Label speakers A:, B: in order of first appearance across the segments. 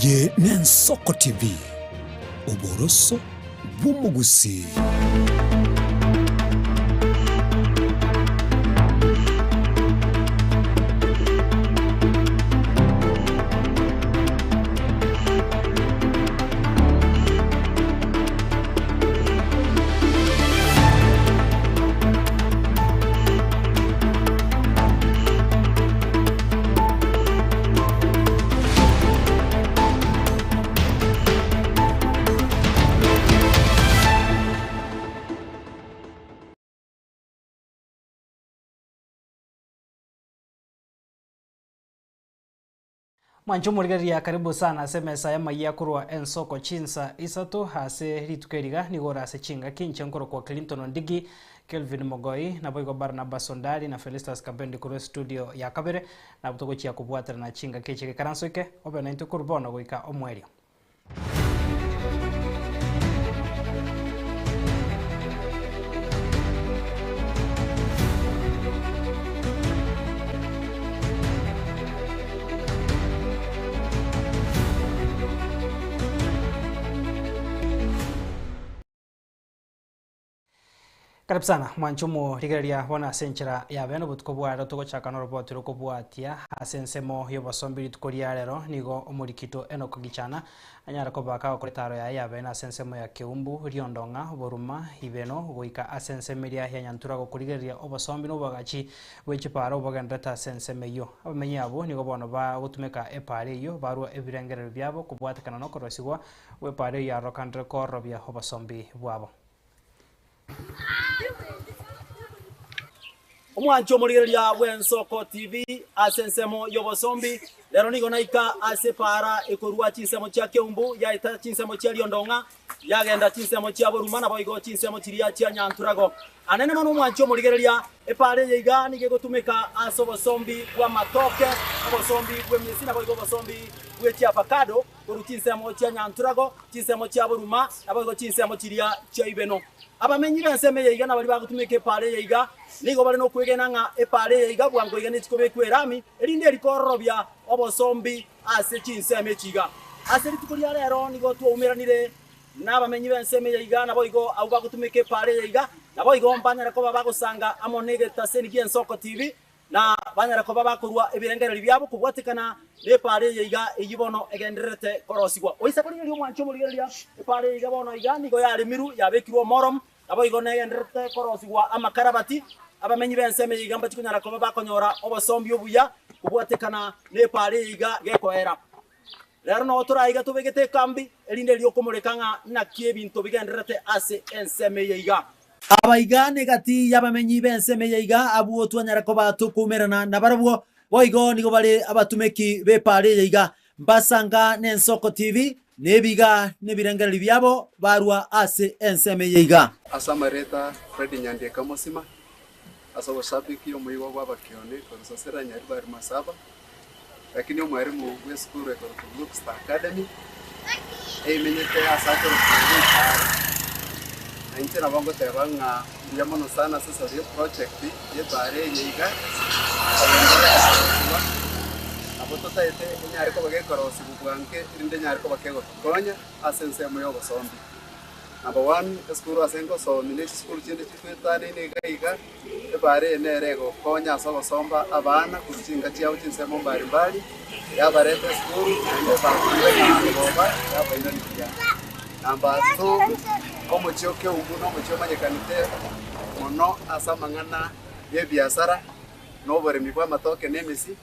A: Eye n'Ensoko TV, oboroso bw'omogusii.
B: Mwanche omorigereria karibu sana ase emesa y'amayia korwa ensoko chinsa isato ase rituko eriga nigo ore ase chingaki inche nkorokwa Clinton Ondigi, Kelvin Mogoi, naboigo Barnabas Ondari na Felistus Kabendi korwa estudio ya kabere nabwo togochia kobwaterana chingaki echi gekaranso eke obe naintwe korwa bono goika omoerio. Karibu sana mwanche omorigereria bono ase enchera ya bene obotuko bwa rero togochaka noroboti rokobwatia ase ensemo y'obosombi rituko ria rero nigo omorikito Enock Gichana anyare koba kagokora etaro yaye ya bene ase ensemo ya Keumbu, Riondong'a, Boruma, Ibeno goika ase ensemo eria ya Nyantura gokorigereria obosombi na oboagachi bwe chipara obogenderete ase ensemo eyio. Abamenyi abwo nigo bono bagotumeka epaara eyio barua ebirengererio biabo kobwatekana nokorosigwa gw'epaara eyio yarokanire kororobia obosombi bwabo.
C: Omwanchi omorigereria bw'Ensoko TV ase ensemo y'obosombi, rero nigo naika ase epaara ekorua chinsemo chia Keumbu yaeta chinsemo chia Riondong'a yagenda chinsemo chia Boruma naboigo chinsemo chiria chia Nyanturago. Anene mono omwanchi omorigereria, epaara eye iga nigo egotumeka ase obosombi bw'amatoke, obosombi bw'emesi naboigo obosombi bwe chiavacado korwa chinsemo chia Nyanturago, chinsemo chia Boruma naboigo chinsemo chiria chia Ibeno. Abamenyi b'ensemo eye iga nabaria bagotumeka epaara eye iga, nigo bare nokwegena ng'a epaara eye iga bwango iga nechi kobekwa erami, erinde erikororobia obosombi ase chinsemo echi iga. Ase rituko ria rero nigo twaumeranire nabamenyi b'ensemo eye iga, naboigo abwo bagotumeka epaara eye iga, naboigo mbanyare koba bagosanga amo negetaseni gi'Ensoko TV, Na banyare koba bakorua ebirengererio biabo kobwatekana nepaara eye iga eyio bono egendererete korosigwa. Oise korigereria omwancho omorigereria, epaara eye iga bono iga nigo yaremiru yabekirwe omoromu, naboigo negendererete korosigwa amakarabati. Abamenyi b'ensemo eye iga mbachie konyara koba bakonyora obosombi obuya kobwatekana nepaara eye iga gekoera. Rero noo toraiga tobegete ekambi, erinde erio okomoreka ng'a naki ebinto bigendererete ase ensemo eye iga. Aba iga negati y'abamenyi b'ensemo eye iga, abwo twanyara koba tokoumerana nabarabwo, boigo nigo bare abatumeki b'epaara eye iga. Mbasanga n'Ensoko TV, na ebiga nebirengererio biabo barua ase ensemo eye iga.
D: Ase amareta Fred Nyandieka Mosima, ase oboshabiki omoigwa bw'abakeoni korwa Sosera Nyaribari Masaba, Lakini omwalimu bw'esukuru ekorokwa Luke Star Academy, eimenyete ase akorokwa Rikari, na inche nabo ngoteba ng'a mbuya mono sana ase esori y'eproject y'ebaara eye iga, egendererete nabo totaete enyare koba gekorosiwa bwango erinde enyare koba kegotokonya ase ensemo y'obosombi. Number one, esukuru ase ngosomi ne chisukuru chinde chitwetanaine iga iga, Ebaara eye nere egokonya ase ogosomba abana korwa chinka chiabo chinsemo mbari mbari, yabareta esukuru naende bakoirana marogoba yabairania buya. Number two, omochie o Keumbu nomochie omanyekanete mono ase amang'ana y'ebiasara na oboremi bw'amatoke na emesi,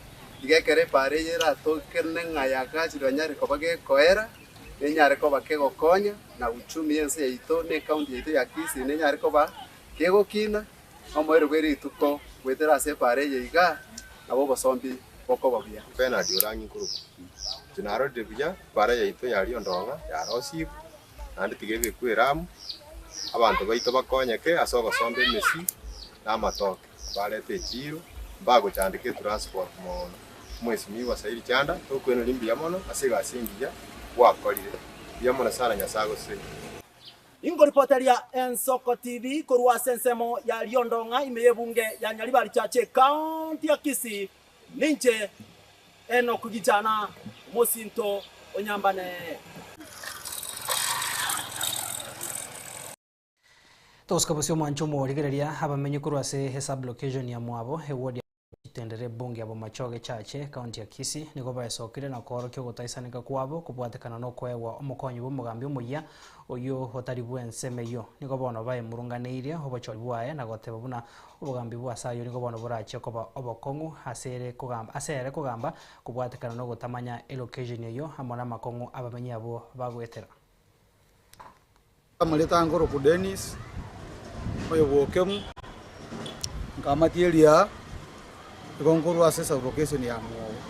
D: iga ekero ebaara eye eratokene ng'a yagachirwe yanyare koba gekoera, nenyare koba kegokonya na uchumi y'ense yaito na ecounty yaito ya Kisii nenyare koba Kegokina nomoerio bwe rituko goetera ase epaara eye iga, nabo obosombi bokoba buya.
E: Bernard Orang'i Nkuruku, Inche narorire buya epaara yaito ya Riondong'a yarosiigwe, naende tiga ebekwe eramu, abanto baito bakonyeke ase ogosomba emesi na amatoke, barete echiiro, mbagochandeka etransport mono. Omwesimigwa Sairi Chanda, tokweneria mbuya mono ase egasi engiya gwakorire. Mbuya mono sana Nyasae agosesenie.
C: Inkoripoteria Ensoko TV korwa ase ensemo ya Riondong'a ime y'ebunge ya Nyaribari Church Ekaunti ya Kisii. Ninche Enock Gichana, omosinto Onyambane.
B: Togosika bosio omwancho omorigereria abamenyi korwa ase esub-location ya Mwabo, eward ya Chitendere ebunge ya Bomachoge Chache, ekaunti ya Kisii, nigo baesokire na koorokia ogotaisaneka kwabo kobwatekana nokoegwa omokonyi bw'omogambi omoyia oyio otari bw'ensemo eyio. Nigo bono baemurunganeirie obochori bwaye na goteba buna obogambi bwa ase ayio nigo bono borachie koba obokong'u ase ere kogamba ase ere kogamba kobwatekana nogotamanya elocation eyio amo namakong'u abamenyi abwo bagoetera.
D: Amarieta nkorokwa Dennis, oyo bw'Okemu, nkamatia eria igo nkorwa ase esublocation ya Mwogo.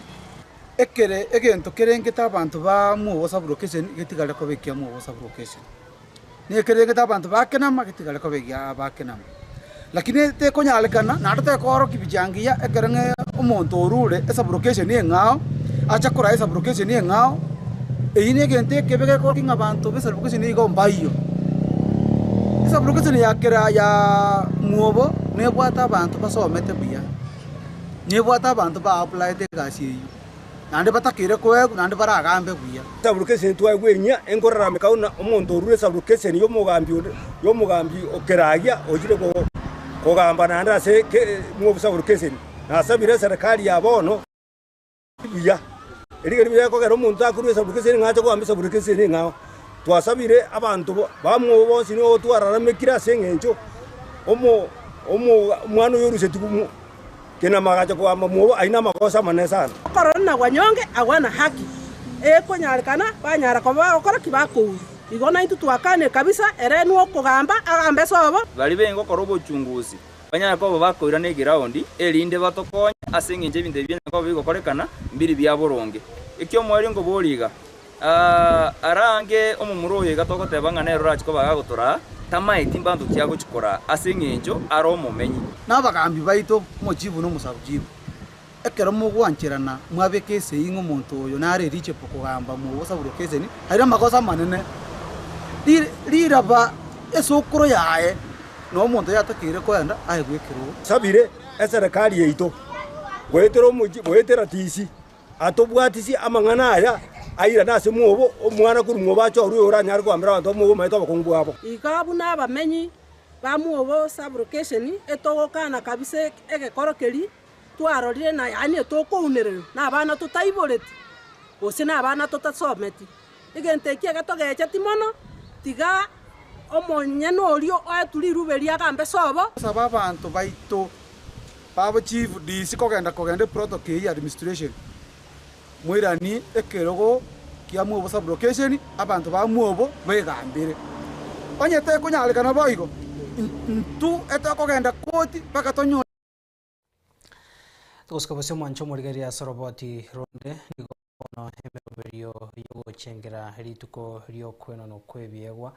D: Ekere egento kerengete abanto ba Mwogo sublocation getigare koba ekia Mwogo sublocation, na ekerengete abanto ba Kenama getigare koba egia ba Kenama. Lakini tekonyarekana naende tekoorokia picha engiya ekero ng'a omonto orure esublocation eng'ao, acha koraa esublocation eng'ao, eyio na egento ekebe gekorokia ng'a abanto ba esublocation igo mbayio. Esublocation ya kera ya mwobo nebwate abanto basomete buya, nebwate abanto ba aplayete egasi eyio, naende batakeire koegwa naende baragambe buya.
F: Esublocation twaigwa enyia enkorarameka buna omonto orure esublocation ya omogambi onde ya omogambi o Keragia ochire kogamba naende ase sublocation. Nasabire eserekari ya bono buya, erigeri buya ekogera omonto akorwa esublocation ng'a ache kogamba esublocation eng'ao. Twasabire abanto bamwobo bonsi nigo twararamekire ase eng'encho omo omo omwana oyo orusetigwe Kenama agacha kogamba mwobo aye namagoso amanene sana.
G: Okorora na bwanyonge agwo na haki ekonyarekana banyara koba bagokora ki bakourwa. Igo naintwe twakaanire kabisa, ere nokogamba agambe sobo.
H: Baria bengokora obochungusi banyare koba bakoirana egeraondi, erinde batokonye ase engencho ebinto ebi bianyare koba bigokorekana mbiri bia boronge. Eki'omoerio nkoboria iga, Arange omomura oyo iga togoteba ng'a nere orache koba gagotoraa, tamaeti mbanto ki agochia koraa, ase engencho are omomenyi.
D: Na abagambi baito, omochifu na omosabuchifu, ekero mogwancherana mwabeka esegi ng'a omonto oyo nare eligible kogamba mobosaburwa eseni, aire amagoso amanene, riraba esokoro yaye na omonto oyatakeire koenda aegwe ekerogo.
F: Sabire eserekari yaito goetera omochie goetera tisi. Atobwatisie amang'ana aya airane ase mwobo, omwana korwa mwobo achorwe oyo oranyare kogambera abanto ba mwobo omanyete obokong'u bwabo.
G: Iga buna abamenyi ba mwobo sub-location etogokana kabisa egekoro keria twarorire na yaani etokounererwa na abana totaiboreti gose na abana totasometi. Egento eki egetogecheti mono, tiga omonyene oria oetwe rirube erio agambe sobo.
D: Saba abanto baito Babo chief DC kogenda kogenda eprotocol eyio ya administration moiranie ekerogo kia mwobo sub location abanto ba mwobo begambere. Onye tekonyarekana boigo intwe etokogenda koti mpaka tonyore.
B: Togosika bosio omwancho omorigereria ase oroboti ronde nigo Bono emeroberio y'ogochengera rituko ri'okwenanwa kw'ebiegwa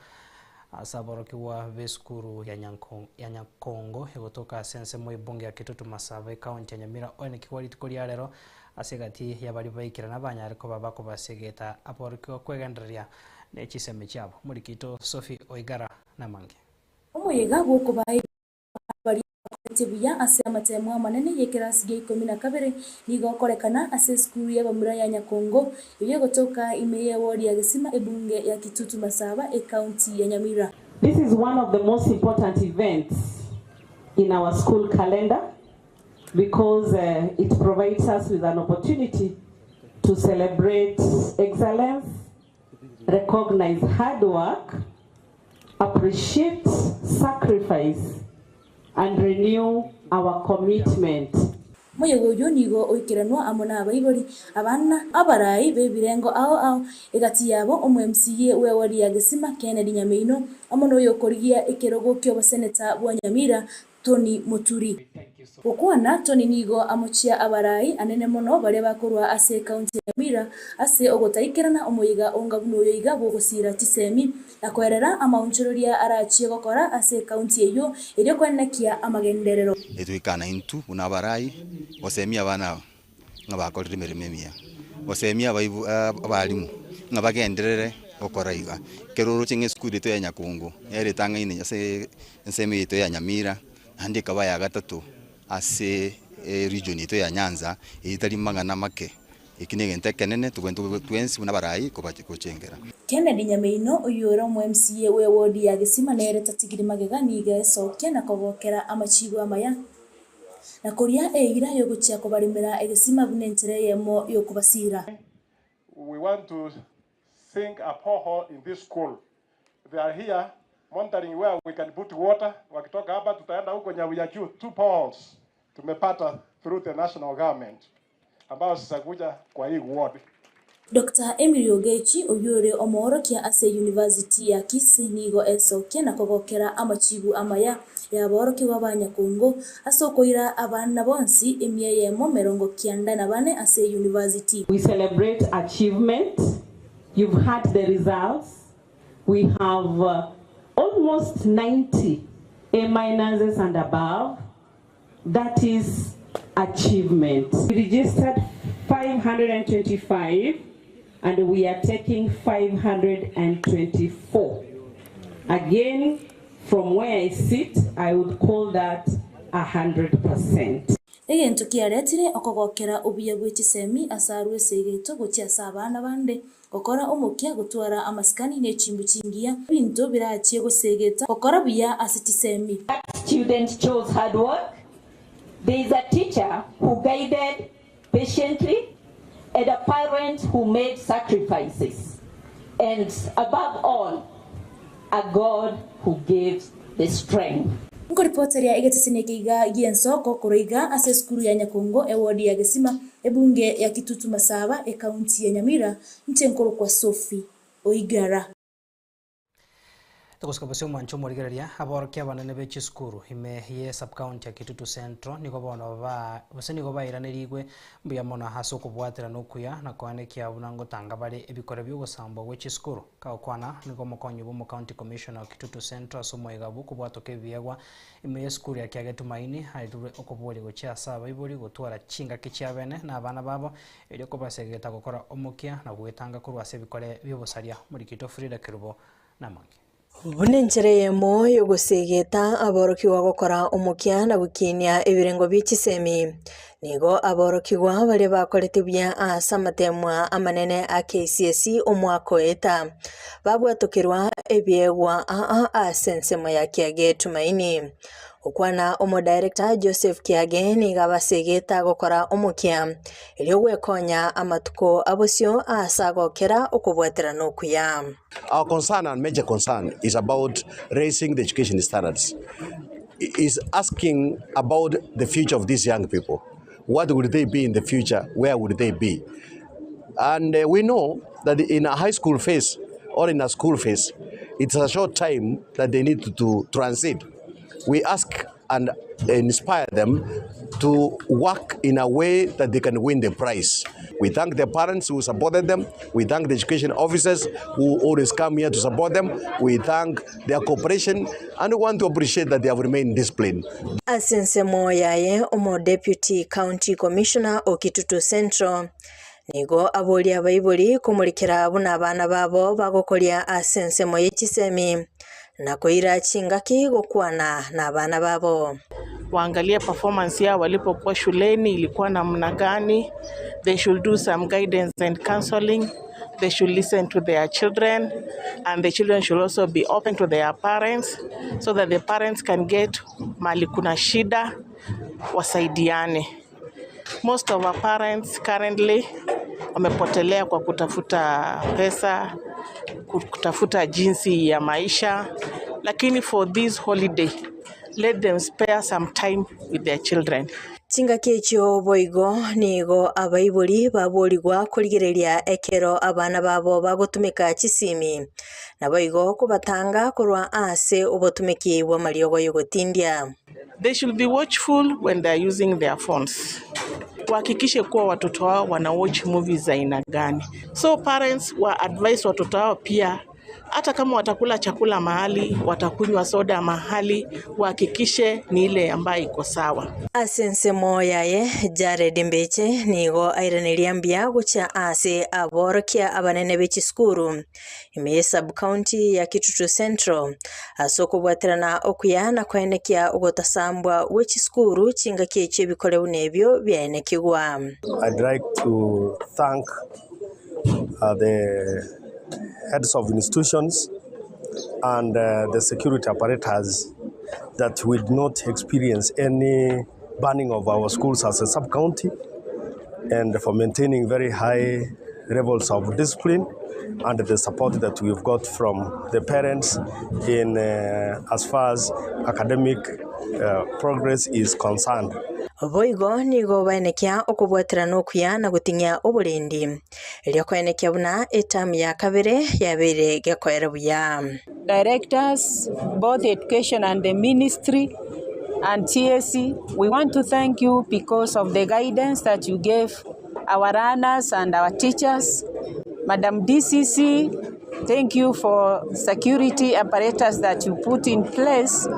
B: ase aborokigwa b'esukuru ya Nyakongo egotoka ase ensemo y'ebunge ya Kitutu Masaba ekaunti ya Nyamira oenekigwa rituko ria rero ase egati y'abaria baikerana banyare koba bakobasegeta aborokigwa kwegendereria ne chisemi chiabo. Omoriki oito Sophie Oigara namange.
I: Omoyega bw'okobaa Baria bakorete buya ase amatemo amanene y'ekerasi gia ikomi na kabere nigo okorekana ase esukuru y'abamura ya Nyakongo, eyio egotoka ime y'ewodi ya Gesima ebunge ya Kitutu Masaba ecounty ya Nyamira.
J: This is one of the most important events in our school calendar because it provides us with an opportunity to celebrate excellence, recognize hard work, appreciate sacrifice and renew our commitment.
I: Omoyega oyio nigo oikeranwa amo nabaibori, abana, abarai b'ebirengo ao ao, egati yabo omo-MCA bw'ewodi ya Gesima Kennedy Nyameino amo noyokorigia ekerogo ki'oboseneta bwa Nyamira Tony Muturi. Gokwana, Tony nigo amochia abarai anene mono baria bakorwa ase ekaunti ya Nyamira ase ogotaikerana omoyega onga buna oyo iga bw'ogosiira chisemi na koerera amaonchoreria arachie gokora ase ekaunti eyio erio koenekia amagenderero.
K: Etwekana intwe buna abarai gosemia abana aba ng'a bakorire emeremo emiya, gosemia abaibu abalimu ng'a bagenderere gokora iga. Ekero oroche ng'a esukuru yaito ya Nyakongo nere etang'aine ase ensemo yaito ya Nyamira, naende ekaba ya gatato ase eregion yaito ya Nyanza, eyio tari mang'ana make. Eki negento ekenene togwenerete twensi buna abarai kochengera.
I: Kennedy Nyameino, oyio ore omo MCA bw'ewodi ya Gesima nere tatigiri magega nigo esokia na kogokera amachibo amaya na koria eira y'ogochia kobaremera egesima buna enchera eyemo y'okobasiira.
L: We want to sink a borehole in this school. They are here monitoring where we can put water. Wakitoka hapa tutaenda huko Nyabuya juu, two boreholes tumepata through the national government ambao zitakuja kwa hii ward.
I: Doctor Emily Ogechi, oyio ore omoorokia ase University ya Kisii nigo esokia na kogokera amachibu amaya y'aborokigwa ba Nyakongo ase okoira abana bonsi emia eyemo 94 ase University.
J: We celebrate achievement, you've heard the results, we have almost 90 A minuses and above, that is achievement. We registered 525 and we are taking 524. Again, from where I sit, I would call that 100%.
I: Egento kiaretire okogokera obuya bwe chisemi ase arwe esegeto gochia ase abana bande, gokora omokia gotwara amasikani ne chimbu chingiya, ebinto birachie gosegeta gokora buya ase chisemi.
M: That student chose hard work, there is a teacher who guided patiently, and a parent who made sacrifices, and above all, a God who gives the strength.
I: Nkoripoteria egeteseni eke iga gi'ensoko korwa iga ase esukuru ya Nyakongo, ewodi ya Gesima, ebunge ya Kitutu Masaba, ekaunti ya Nyamira, inche nkorokwa Sophie Oigara.
B: Togosika bosio omwancho omorigereria, aborokia abanene be chisukuru ime ye subcounty ya Kitutu Central nigo bono ba gose nigo bairanerigwe mbuya mono ase okobwaterana okuya na koenekia buna ngotanga bare ebikore bi'ogosambwa gwe chisukuru. Kagokwana nigo omokonyi bw'omocounty commissioner o Kitutu Central ase omoyega bw'okobwatoka ebiegwa ime y'esukuru ya Kiage Tumaini aerirwe okoboria gochia ase abaibori gotwara chingaki chiabene na abana babo erio kobasegeta gokora omokia na gwetanga korwa ase ebikore bi'obosaria. Omorikito Frida Kerubo namange.
N: Buna enchera eyemo y'ogosegeta aborokigwa gokora omokia na gokinia ebirengo bie chisemi, nigo aborokigwa baria bakorete buya ase amatemwa amanene a KCSE omwaka oeta, babwatokerwa ebiegwa aa ase ensemo ya Kiage Tumaini. Gokwana omodirector Joseph Kiage nigo abasegete gokora omokia erio gwekonya amatuko abosio ase agokera okobwaterana okuya.
O: Our concern and major concern is about raising the education standards, is asking about the future of these young people. What will they be in the future? Where will they be? And uh, we know that in a high school phase or in a school phase, it's a short time that they need to, to transit. We ask and inspire them to work in a way that they can win the prize. We thank the parents who supported them. We thank the education officers who always come here to support them. We thank their cooperation and we want to appreciate that they have remained disciplined.
N: Ase ensemo yaye omo Deputy County Commissioner o Kitutu Central nigo aboria abaibori komorikera buna abana babo bagokoria ase ensemo ye chisemi na koira chingaki gokwana nabana babo.
P: Waangalie performance yao walipokuwa shuleni ilikuwa namna gani. They should do some guidance and counseling. They should listen to their children and the children should also be open to their parents so that the parents can get mahali kuna shida wasaidiane. Most of our parents currently wamepotelea kwa kutafuta pesa, kutafuta jinsi ya maisha, lakini for this holiday let them spare some time with their children.
N: Chingaki echio boigo nigo abaibori baborigwa korigereria ekero abana babo bagotumeka chisimi, naboigo kobatanga korwa ase obotumeki bw'amariogo y'ogotindia.
P: They should be watchful when they are using their phones. Wahakikishe kuwa watoto wao wana watch movies za aina gani. So parents wa advise watoto wao pia Hata kama watakula chakula mahali, watakunywa soda mahali, wahakikishe ni ile ambayo iko sawa.
N: Ase ensemo yaye, Jared Mbeche nigo airaneria mbuya gochia ase aborokia abanene be chisukuru ime ye sub-county ya Kitutu Central ase okobwaterana okuya na koenekia ogotasambwa gwe chisukuru chingaki echio ebikore buna ebio biaenekigwa.
Q: I'd like to thank the heads of institutions and the security apparatus that we did not experience any burning of our schools as a sub-county and for maintaining very high levels of discipline and the support that we've got from the parents in uh, as far as academic uh, progress is concerned.
N: Boigo nigo baenekia okobwaterana okuya na goting'ia oborendi, erio koenekia buna etamu ya kabere yabeire gekoera buya.
R: Directors, both education and the ministry and TSC, we want to thank you because of the guidance that you gave our learners and our teachers. Madam DCC, thank you for security apparatus that you put in place,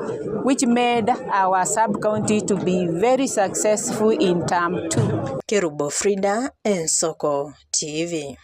R: which made our sub-county to be very successful in term 2.
N: Kerubo Frida, Ensoko TV.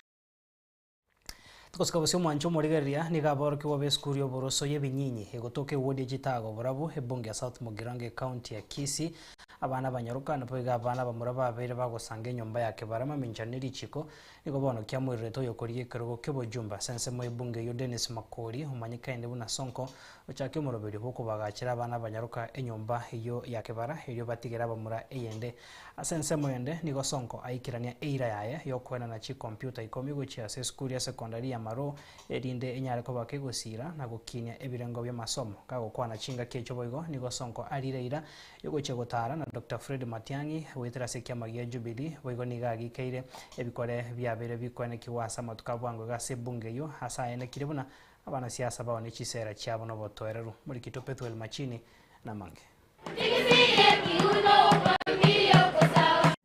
B: Togosika bosio omwancho omorigereria nigo aborokigwa b'esukuru y'oboroso y'ebinyinyi egotoka ewodi ya Chitago Borabu ebunge ya South Mugirango ecounty ya Kisii abana abanyaroka naboigo abana abamura babeire bagosanga enyomba ya kebara mamincha ne richiko Nigo bono kiamoirerete oyokorigia ekerogo ki'obojumbe ase ensemo y'ebunge eyio Dennis Makori, omanyekaine buna Sonko, ochakia omoroberio bw'okobagachera abana abanyaroka enyomba eyio ya kebara erio batigere abamura eyende. Ase ensemo ende, nigo Sonko aikerania eira yaye y'okoenana chikompiuta ikomi gochia ase esukuru ya sekondari ya Maroo erinde enyare koba kegosiira na gokinia ebirengo bi'amasomo. Kagokwana chingaki echio boigo nigo Sonko arire eira y'ogochia gotaara na Doctor Fred Matiang'i goetera ase ekiama gia Jubilee, boigo nigo agikeire ebikore biabeire bikoenekigwa ase amatuko a bwango iga ase ebunge eyio ase aenekire buna abanasiasa bao ne chisera chiabo nobotoereru. Morikito Pethuel Machini namange.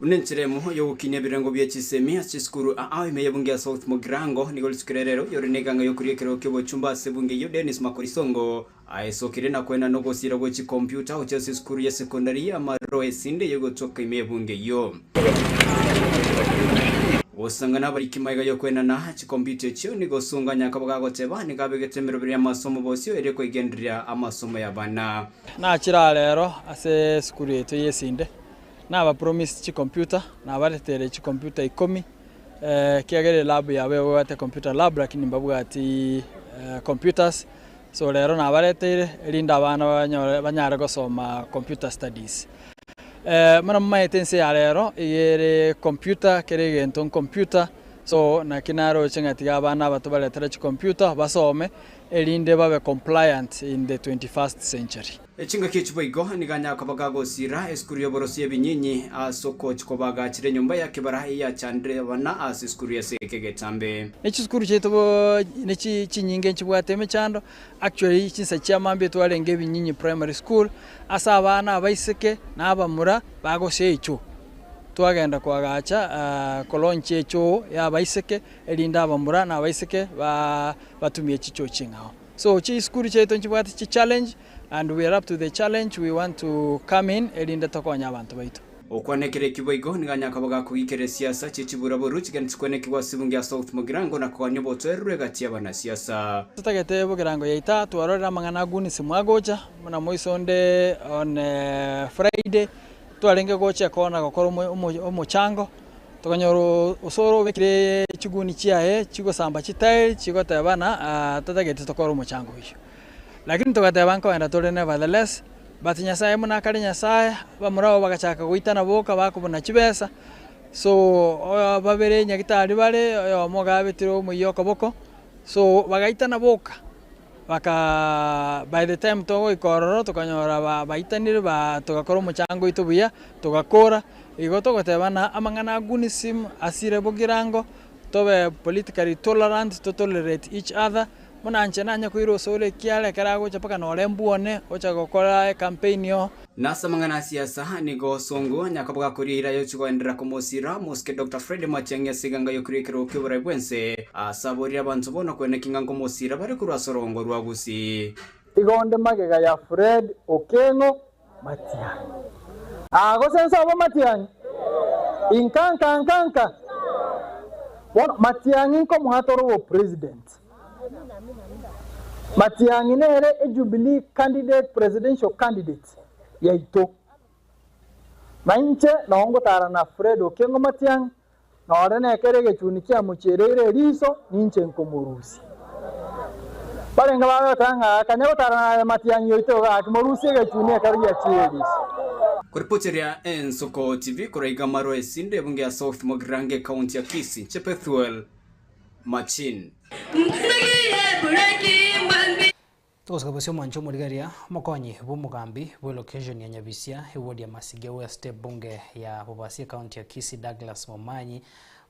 S: Buna enchera emo y'ogokinia ebirengo bie chisemi ase chisukuru aa ime y'ebunge ya South Mugirango nigo rituko ria rero yore neganga y'okoria ekerogo ki'obochumba ase ebunge eyio Dennis Makorisongo Aesokire na koenana ogosiira gwe chikompiuta gochia ase esukuru ya sekondari ya Maroe esinde y'egotoka ime y'ebunge eyio. Gosanga nabariki magega y'okoenana chikompiuta echio nigo Osunga Nyakabo gagoteba nigo abegete emeroberi y'amasomo bosio erio koigendereria amasomo y'abana.
T: Nachire aa rero ase esukuru yaito y'esinde, naba promise chikompiuta, nabareteire chikompiuta ikomi, ekiagera elab yabo ebwate computer lab lakini mbabwati computers. So rero nabareteire, erinde abana banyore banyare gosoma computer studies. Buna momaete ense ya rero, iga ere computer, kera egento ncomputer, so naki naroche ng'a tiga abana aba tobaretere chicomputer basome, erinde babe compliant in the 21st century.
S: Chingaki echi boigo nigo anyare koba gagosiira esukuru y'oboroso y'ebinyinyi ase okochi kobaagachera enyomba ya kebara eyachandire abana ase esukuru y'ase ekegetambe.
T: Ne chisukuru chiaito ne chinyinge nchibwate emechando, actually chinsa chia mambia twarenge ebinyinyi primary school, ase abana abaiseke na abamura bagosia echoo. Twagenda koagacha kolaunch echoo ya abaiseke erinde abamura na abaiseke batumie chichoo ching'ao. So chisukuru chiaito nchibwate chichallenge and we are up to the challenge, we want to come in erinde tokonye abanto baito.
S: Okwanekera eki boigo nigo anyakaba gakogikera esiasa chie chiburaboru chigende chikwenekigwe ase ebunge ya South Mugirango na kogania obotoereru egati y'abanasiasa.
T: Totagete bogirango yaita twarorire amang'ana a Goons mwagocha buna moiso onde on Friday twarenge gocha ekona gokora omochango Tokanyora osoro obekire chiguni chiaye chigosamba chitairi chigoteba ng'a tatageti tokore omochango oyio. Lakini togateba nkoenda tore nevertheless, but Nyasaye buna akare Nyasaye, abamura abwo bagachaka goitana boka bakobuna chibesa, so babere nyagitari bare, oyomo iga abetire omoyio okoboko, so bagaitana boka. Baka by the time togoika ororo tokanyora ba baitanire ba togakora omochango oito buya, togakora, igo togotebana amang'ana a gunism asire bogirango, tobe politically tolerant, to tolerate each other, Buna inche nanye koira osoro ekiara ekero agocha mpaka nore mbwone ocha gokora ecampaign oo.
S: Nase amang'ana a siasa, nigo Songo nyakoba gakoria eira yochia goenderera komosira mosike Doctor Fred Matiang'i ase eganga y'okoria ekerogo ki'oborai bw'ense, ase aborie abanto bono kweneki ng'a nkomosira bare korwa ase orongo rwa Gusii.
U: Igo onde magega ya Fred Okengo Matiang'i. Aa gose nsobo Matiang'i? Inka nka nka nka. Bono Matiang'i nkomoa tore obopresident. Matiang'i nere eJubilee candidate presidential candidate yaito. Na inche noo ngotara na Fred Okengo Matiang'i Nore nekero egechuni kiamochiereire eriso, ninche nkomorusia. Barenge bagoteba ng'a akanya gotarana naye matiang'i oito iga, gaki morusie egechuni ekero giachiire eriso.
S: Koripoteria Ensoko TV korwa iga Marwa Esinde ebunge ya South Mugirango ekaunti ya Kisii, Chepethuel Machin.
B: Togosika bosio omwancho omorigereria, omokonyi bw'omogambi bw'elocation ya Nyabisia, eward ya Masige West, ebunge ya Bobasi ecounty ya Kisii Douglas Momanyi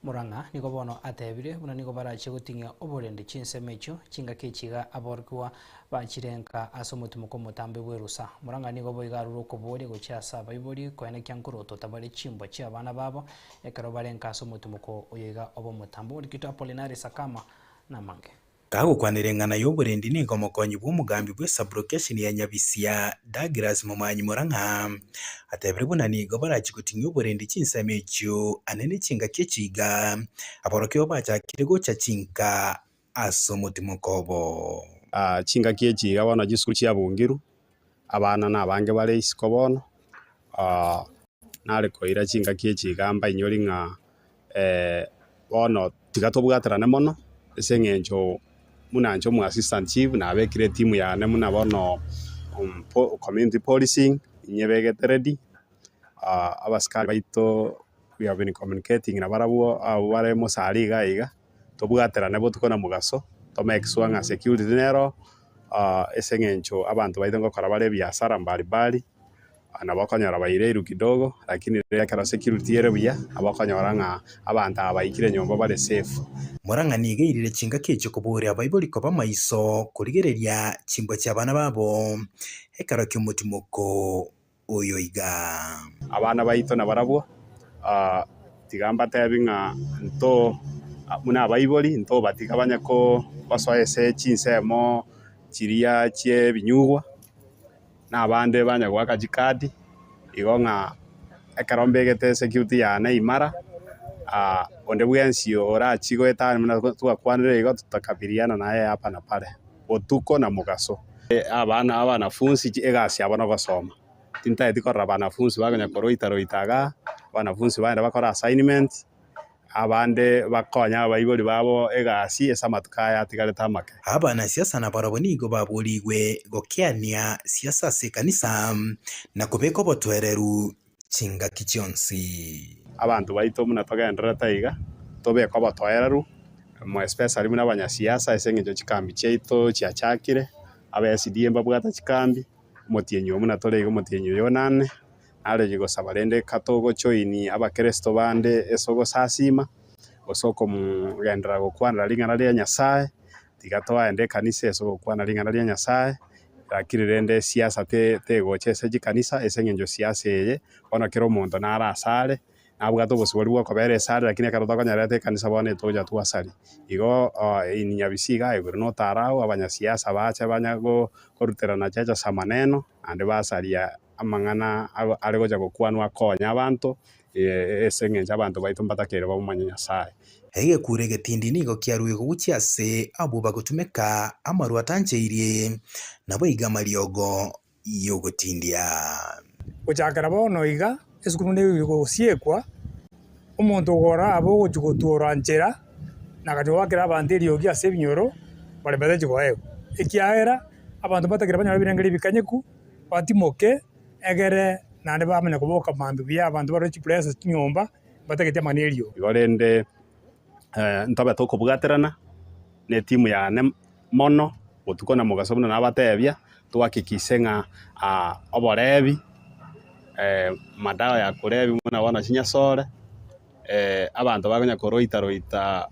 B: Murang'a nigo bono atebire buna nigo barachie goting'ia oborendi chinsemo echio chingaki echi iga aborokigwa bachire nka ase omotimoko omotambe bw'erusa. Murang'a nigo boigo arure okoboria gochia ase abaibori koenekia nkorotota bare chimbwa chi'abana babo ekero bare nka ase omotimoko oyo iga obe omotambe. Omorikito Apolinari Sakama namange.
V: Kagokwanera eng'ana y'oborendi nigo omokonyi bw'omogambi bw'esaburokesheni ya Nyabisia, Douglas Momanyi Murang'a, atebire buna nigo barachie goting'ia oborendi chinsemo echio anene chingaki echi iga, aborokigwa bachakire gocha chinka ase omotimoko obo.
W: Chingaki echi iga bono chisukuru chiabungirwe, abana nabange bare isiko bono, nare koira chingaki echi iga mbainyori ng'a Bono tiga tobwaterane mono ase eng'encho buna inche omo assistant chief nabekire etimu yane buna bono community policing inyebegete ready, abasikari baito we have been communicating nabarabwo abwo bare mosari iga iga, tobwaterane botuko na mogaso to make sure ng'a security nero ase eng'encho abanto baito ngokora bare ebiasara mbali mbali. Nabo okonyora baireirwe kidogo, lakini riria ekero security ere buya, nabo okonyora ng'a abanto aba baikire nyomba bare safe.
V: Morang'a nigo eirire chingaki echio koboria abaibori koba maiso korigereria chimbwa chi'abana babo ekero ki'omotimoko oyo iga.
W: Abana baito nabarabwo, tiga mbatebi ng'a nto buna abaibori ntobatiga banye gosoa ase chinsemo chiria chi'ebinyugwa. Na abande banya goaka chikadi, igo ng'a ekero mbegete esecurity yane imara, onde bwensi orachie goetania buna twakwanire igo tutakabiliana naye hapa na pale, botuko na mogaso. Abana abanafunsi egasi yabo nogosoma, tintageti korora abanafunsi bakonya koroita roita igaa, abanafunsi bagende bakore assignment. Abande bakonye abaibori babo egasi ase amatuko aya atigarete amake.
V: Abanasiasa nabarabwo nigo baborigwe gokeania siasa ase ekanisa na kobeka obotoereru chingaki chionsi.
W: Abanto baito buna togendererete iga, tobeke obotoereru, more especially buna abanyasiasa ase eng'encho chikambi chiaito chiachakire, aba SDA mbabwate chikambi, omotienyi oyo buna tore iga omotienyi oyo onane, Narenge gosaba rende katogochoini abakeresito bande ase ogosasima, gose okogenderera gokwanera ring'ana ria Nyasae, tiga toende ekanisa ase ogokwana ring'ana ria Nyasae, lakini rende esiasa te tegocha ase chikanisa ase eng'encho siasa eye, bono kera omonto nare asare, nabwate obosibore bwa okobera esare lakini ekero tokonyereta ekanisa bono etogocha twasaria. Igo in Nyabisi iga igoro notarao abanyasiasa bache banya koruterana checha ase amaneno, naende basaria amang'ana are gocha gokwanwa akonye abanto, ase engencho abanto baito mbatakeire bamomanye Nyasae.
V: Egekuro egetindi nigo kiaruegwe gochia ase abwo bagotumeka amarwa atancheirie, naboigo amariogo y'ogotindia.
X: Gochakera bono iga, esukuru nigo egosiekwa, omonto ogora abe ogochia gotwora nchera, na agachia goakera abanto eriogi ase ebinyoro, bare batachi koegwa. Ekiagera, abanto mbatagete banyore ebirengererio ebikanyeku, batimoke, egere naende bamanye koboka mambia buya abanto barore chipresa chinyomba, mbatageti amang'ana eriogi.
W: Igo rende ntobe tokobwaterana na etimu yane mono, botuko na mogaso buna nabatebia, tohakikishe ng'a oborebi, madawa ya kulevya buna bono chinyasore, abanto bakonya koroita roita.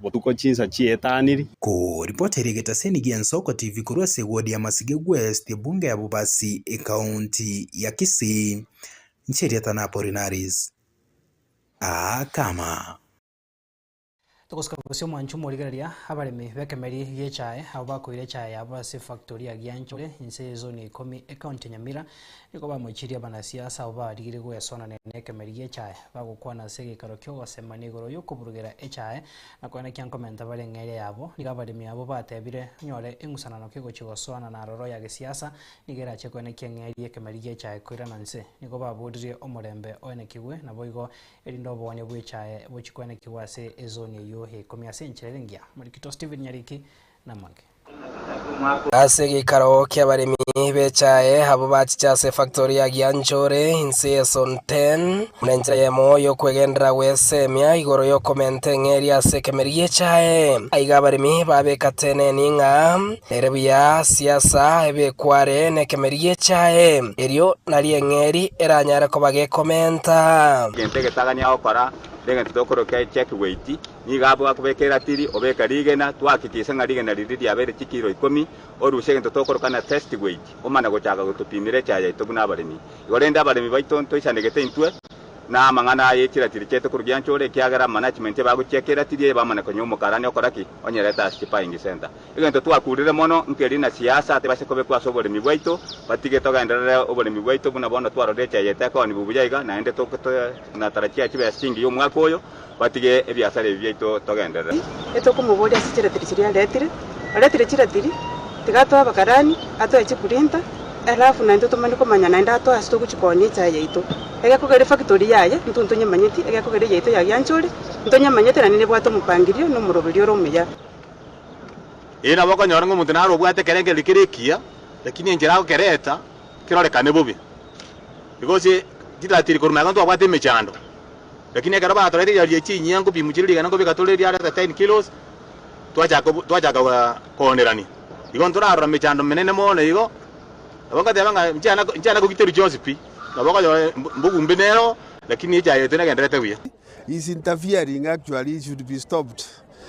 W: Botuko chinsa chietaniri.
V: Koripotera egetaseni gia Ensoko TV korwa ase eward ya Masige West, ebunge ya Bobasi, ekaunti ya Kisii, inche erieta na Apolinaris Akama.
B: Togosika gose omwancho omorigereria abaremi b'ekemeri gi'echae abwo bakoira echae yabo ase efactori ya Gianchore inse y'ezoni ya ikomi ekaunti ya Nyamira nigo bamochirie abanasiasa abwo barigirie goesonania n'ekemeri gi'echae bagokwana ase egeikaro ki'ogosemania igoro y'okoburugera echae na koenekia nkomenta bare eng'eria yabo nigo abaremi abwo batebire onyore eng'usanano kegochia gosoana na aroro ya gesiasa nigo erache koenekia eng'eria y'ekemeri gi'echae koirana nse nigo baboririe omorembe oenekigwe naboigo Erinde oboonia bw'echae bochie kwenekigwa ase ezoni eyio ya ikomi ase enchera ere engiya. Morikito Stephen Nyariki namange.
A: Ase egeikaro ki'abaremi b'echae abwo bachiche ase efactori ya Gianchore inse ye Zone 10 buna enchera eyemo y'okwegenderera gwesemia igoro y'okomenta eng'eria ase ekemeri gi'echae. Aiga abaremi babeka teneni ng'a Ere buya siasa ebekware nekemeri gi'echae, erio nario eng'eri eranyare koba gekomenta.
K: Egento egetagani agokora negento tokoroka check weight, nigo abwo akobeka eratiri, obeka rigena, twahakikisha ng'a rigena riria riabeire chikiro ikomi, orusie egento tokoroka na test weight, omana gochaka gotopimera echae yaito buna abaremi. Igo rende abaremi baito ntoisanegete intwe, Na amang'ana aya echiratiri chiaito korwa gianchore, ekiagera management ebagochiaka eratiri eye bamane konywa omokarani okora ki? Onyerete ase chibuying center. Egento twakurire mono nkeri na siasa tebase kobekwa ase oboremi bwaito, batige togenderere oboremi bwaito buna bono twarorire echae yaito ekoonigwa buya iga naende natarachia chibesa chingiya omwaka oyo, batige ebiasara ebi biaito togenderere.
C: Etokomoboria ase chiratiri chiria aretire, oretire chiratiri, tiga atoe abakarani, atoe chiprinter, Alafu naintwe tomanye komanya naende atoe ase togochia koonia echae yaito. Egekogera efactory yaye intwe ntonyemanyeti, egekogera eyaito ya Gianchore ntonyemanyete naende nebwate omopangirio na omoroberio ore omuya.
W: Ee, nabo okonyora ng'a omonto nare obwate ekerengererio kere ekiya, lakini enchera agokereta kerorekane bobe. Because chiratiri korwa magega ntwabwate emechando, lakini ekero batoretire riaria chinyia nkopimwa chire rigana nkobeka tore riareta ten kilos, twachaka twachaka koonerania. Igo ntorarora emechando emenene mono igo, nabo ngoteba ng'a inche inche kogiterwa chionsi pi, nabo okonyora mbogumbe nero, lakini echaye yaito negendererete buya.
E: His interfering actually should be stopped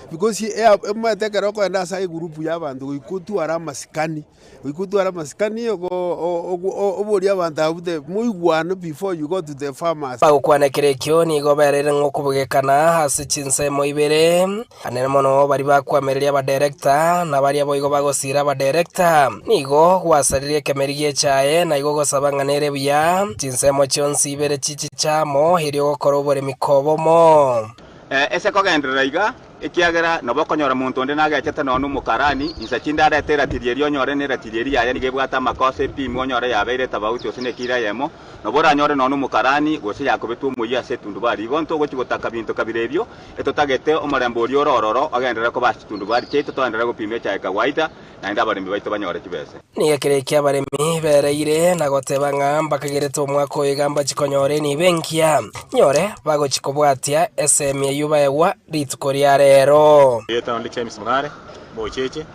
E: because omanyete ekero okoenda ase egroup ya abanto goika otware amasikani, goika otware amasikani oborie abanto abwo the moigwane before you go to the farmers.
A: Bagokwana ekero ekio nigo bereire ng'a okobugekana ase chinsemo ibere, Anene mono baria bakwamereria abadirector, na baria boigo bagosiira abadirector. Nigo gwasaririe ekemeri gi'echae, na igo gosaba ng'a nere buya chinsemo chionsi ibere chichiche amo, erio gokora oboremi kobomo.
K: Ase kogenderera iga, ekiagera nabo okonyora monto onde nagechete nonya nomokarani, insa chinde arete eratiri eria onyore neratiri eria yaye nigo ebwate amakosa epimwe onyore yabeire etabauti gose nekiro eyemo, Nabo oranyore nonya nomokarani, gose yakobetwe omoyio ase etundubari. Igo ntogochia gotaka binto kabere ebio, etotagete omorembe oria ore ororo ogenderere koba ase chitundubari chiaito, togenderere gopima echae kawaida, naende abaremi baito banyore chibese.
A: Nigo ekero ekio abaremi bereire na goteba ng'a mbakagerete omwaka oyo iga mbachie konyora enibo engiya, nyore bagochia kobwatia esemi eyio baegwa rituko ria rero.
W: Erieta onde James Mugare, Mocheche,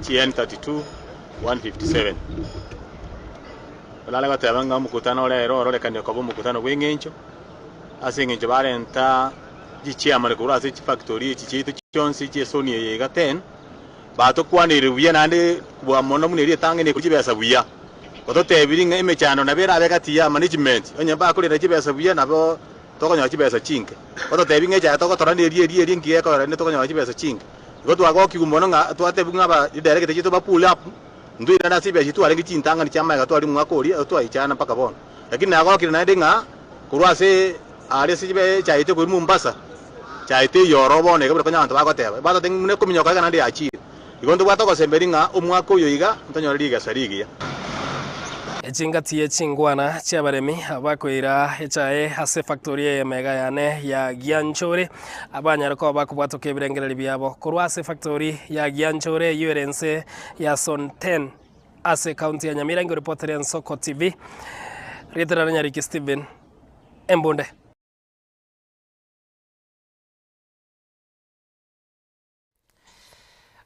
W: GN 32 157. Orare goteba ng'a omokutano ore ere ororekanie koba omokutano bw'engencho, ase engencho barenta chichairman korwa ase chifactory echi chiaito chionsi chi'esoni eye iga ten, batokwaneire buya naende kobua mono buna eria etang'ani ekori chibesa buya. Batotebirie ng'a emechando nabo erabe gati ya management, onye bakorenda chibesa buya nabo tokonyora chibesa chinke. Batotebi ng'a echaye togotora neria eria eria engiya ekogera rende tokonyora chibesa chinke. Igo twagokigwa mono ng'a twatebiwa ng'a aba director chiaito ba pull up. Ntoirane ase ebiacha twarenge chintang'ani chi'amaega tware omwaka oria twaichana mpaka bono. Lakini nagokire naende ng'a korwa ase aria ase chibe chiaete korwa Mombasa, chiaete eyoro bono iga buna konya abanto bagoteba, batotebia ng'a buna ekominyoka iga naende yachire. Igo ntobwate ogosemberia ng'a omwaka oyo iga ntonyore rigesa rigiya.
A: Chingati ye chingwana chi'abaremi abakoira echae ase efactori eyemo iga yane ya Gianchore. Abanyare koba bakobwatoka ebirengererio biabo korwa ase efactori ya Gianchore eyio ere ense ya Zone 10 ase ekaunti ya Nyamira. Ingoreportera Ensoko TV, rieta riane Nyariki Stephen Embunde.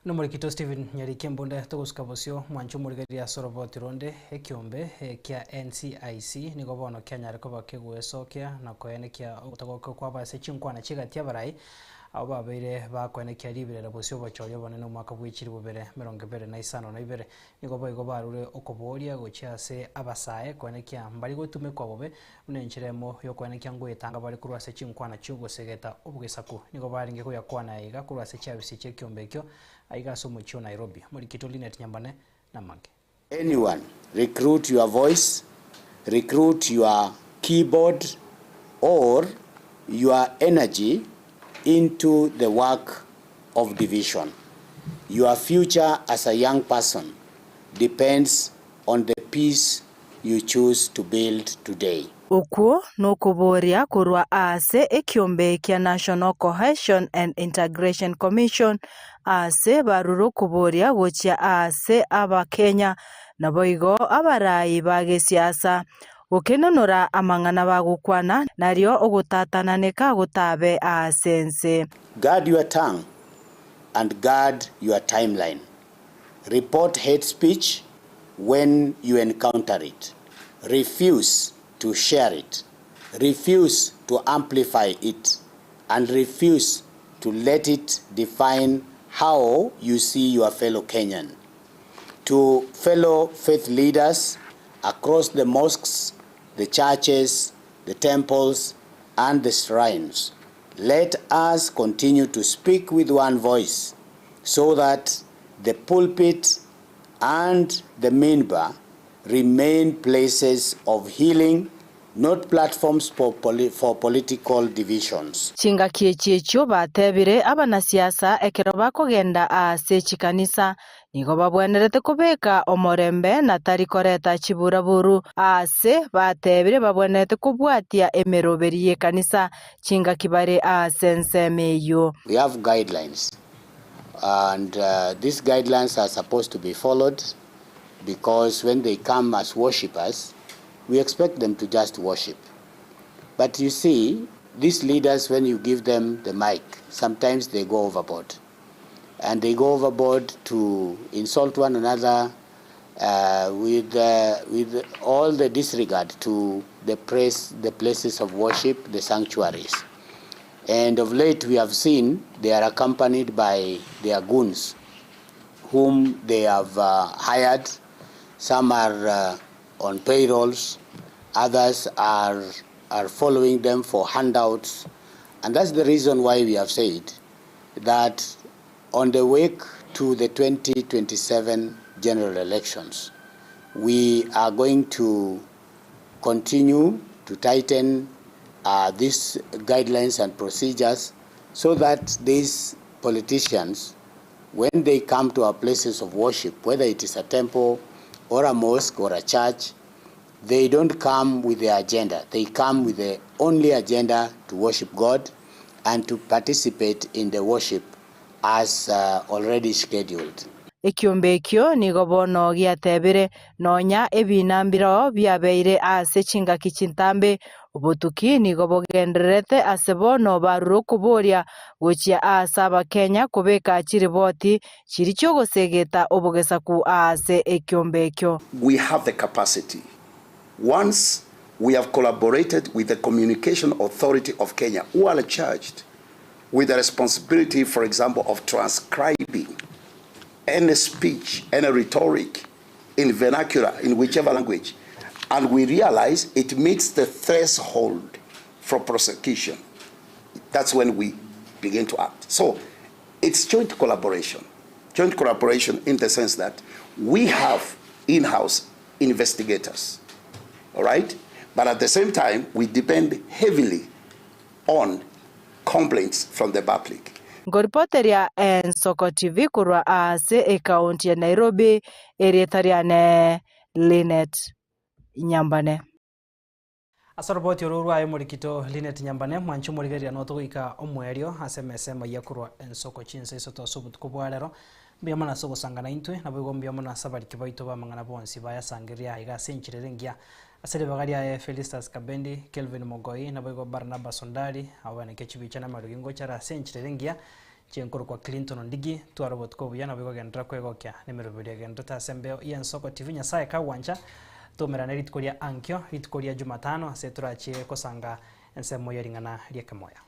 B: Nomorikito Stephen Nyariki Embunde togosuka bosio mwanche omorigereria ase oroboti ronde ekiombe kia NCIC nigo bono kianyare koba kegoesokia na koenekia ogotogoka kwabo ase chinkwana chigati abarai. Abo babeire bakoenekia riberera bosio obochori obonene omwaka bwe chilifu bibere emerongo ebere na isano na ibere. Nigo boigo barure okoboria gochia ase abasae koenekia mbari gotumekwa bobe buna enchera emo yokoenekia ngoetanga bare korwa ase chinkwana chi'ogosegeta obogesaku. Nigo barenge koyakwana aiga korwa ase chiafisi chi'ekiombe ekio aiga ase omochie o Nairobi. Omorikito Linet Nyambane namange.
D: Anyone, recruit your voice, recruit your keyboard or your energy into the work of division. Your future as a young person depends on the peace you choose to build today.
F: Okwo nokoboria korwa aase ekiombe kia National Cohesion and Integration Commission aase barure okoboria gochia aase Abakenya naboigo abarai ba gesiasa gokenonora amang'ana bagokwana nario ogotatananeka gotabe aase ense.
D: Guard your tongue and guard your timeline. Report hate speech when you encounter it. Refuse to share it. Refuse to amplify it. And refuse to let it define how you see your fellow Kenyan. To fellow faith leaders across the mosques, the churches, the temples, and the shrines, let us continue to speak with one voice so that the pulpit and the minbar remain places of healing, not platforms for, poli for political divisions.
F: Chingaki echi echio batebire abanasiasa ekero bakogenda ase chikanisa nigo babwenerete kobeka omorembe na tari koreta chiburaburu ase batebire babwenerete kobwatia emeroberi y'ekanisa chingaki bare ase ensemo eyio.
D: We have guidelines and uh, these guidelines are supposed to be followed because when they come as worshippers, we expect them to just worship. But you see, these leaders, when you give them the mic, sometimes they go overboard. And they go overboard to insult one another uh, with, uh, with all the disregard to the, place, the places of worship, the sanctuaries. And of late, we have seen they are accompanied by their goons, whom they have uh, hired. Some are uh, on payrolls, others are, are following them for handouts. And that's the reason why we have said that on the wake to the 2027 general elections, we are going to continue to tighten uh, these guidelines and procedures so that these politicians, when they come to our places of worship, whether it is a temple or a mosque or a church, they don't come with their agenda. They come with the only agenda to worship God and to participate in the worship as uh, already scheduled.
F: Ekiombe ekio nigo bono giatebire, Nonya ebina mbireo biabeire ase chingaki chintambe, obotuki nigo bogendererete ase bono barure okoboria gochia ase Abakenya kobeka chiriboti chiria chi'ogosegeta obogesaku aase ekiombe ekio.
G: We have the capacity. Once we have collaborated with the Communication Authority of Kenya, who are charged with the responsibility, for example, of transcribing any speech, any rhetoric in vernacular, in whichever language, and we realize it meets the threshold for prosecution. That's when we begin to act. So it's joint collaboration. Joint collaboration in the sense that we have in-house investigators, all right? But at the same time, we depend heavily on complaints from the public.
F: Nkoripoteria Ensoko TV korwa ase ekaunti ya Nairobi, erieta riane Linet Nyambane.
B: Ase oroboti oro rwaye omorikito Linet Nyambane, mwanche omorigereria notogoika omoerio ase emesa emayia korwa Ensoko chinsa isato ase obotuko bwa rero. Mbuya mono ase ogosangana intwe, naboigo mbuya mono ase abariki baito b'amang'ana bonsi bayasangereria aiga ase enchera ere engiya. Ase ribaga riaye Felistus Kabendi, Kelvin Mogoi, naboigo Barnabas Ondari, abwo baneke chibicha na amarugi ngocha are ase enchera ere engiya, inche nkorokwa Clinton Ondigi, tware obotuko obuya naboigo genderera kwegokia nemeroberi egendererete ase embeo y'Ensoko TV. Nyasaye kagwancha, toumerane rituko ria ankio, rituko ria Jumatano, ase torachie kosanga ensemo ye ring'ana ri'ekemoyo.